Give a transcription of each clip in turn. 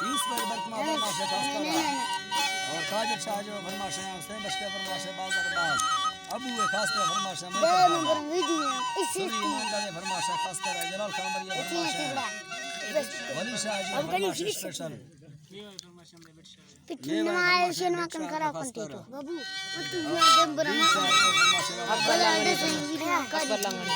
یوسف بر کما فرماش ہے خاص طرح۔ اور قادر شاہ جو فرماش ہے، حسین بخش کے فرماش ہے، باز اور باز۔ ابو ہے خاص طرح فرماش ہے، میں بڑا فرماش ہے۔ نمبر ویڈیو ہے، اسی سوری ایمان دار فرماش ہے، خاص طرح جلال کامری اسی فرماش ہے۔ بڑا۔ ولی شاہ جو اب فرماش ہے، اسپیشل۔ پچھلے نمائش نما کن کرا کنتے تو۔ بابو، تو یہ دم برا۔ ابا لانگڑی۔ ابا لانگڑی۔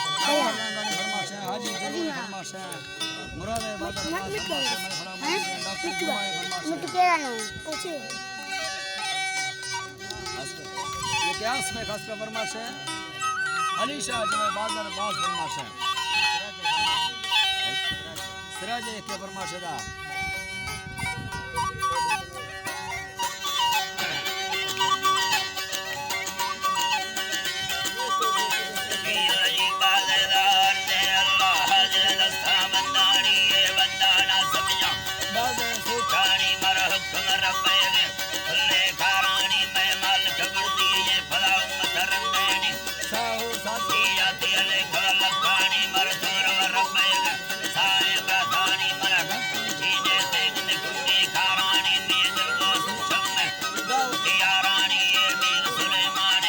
مٹو کیا نام؟ یہ کیا اس میں خاص کا فرماش ہے؟ علی شاہ جو ہے، بازار باز فرماش ہے۔ سراج ایک کے فرماش دا۔ ساہو ساتھی یا تیرے کھڑا لکھانی مر سور رب سائے گا دانی مر جی دے تیگ نکوٹی کارانی میز وہ سوچم گاؤ تیارانی اے میر سلیمان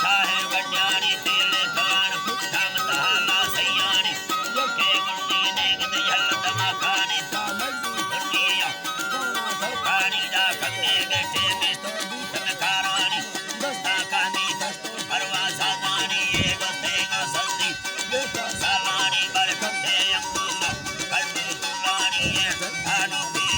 شاہ گڈیانی تیل کھان خود دام تہالا سیانی یکے گنڈی نیگ دیال دماکانی سامزی دنیا سونا سوکانی دا کھنگے بیٹھے مستر بیتن کارانی دستا کانی دست پروا سازانی اے گوستے گا سلطی بیٹا سالانی برکتے انگولا کلبو سولانی اے سلطانو کی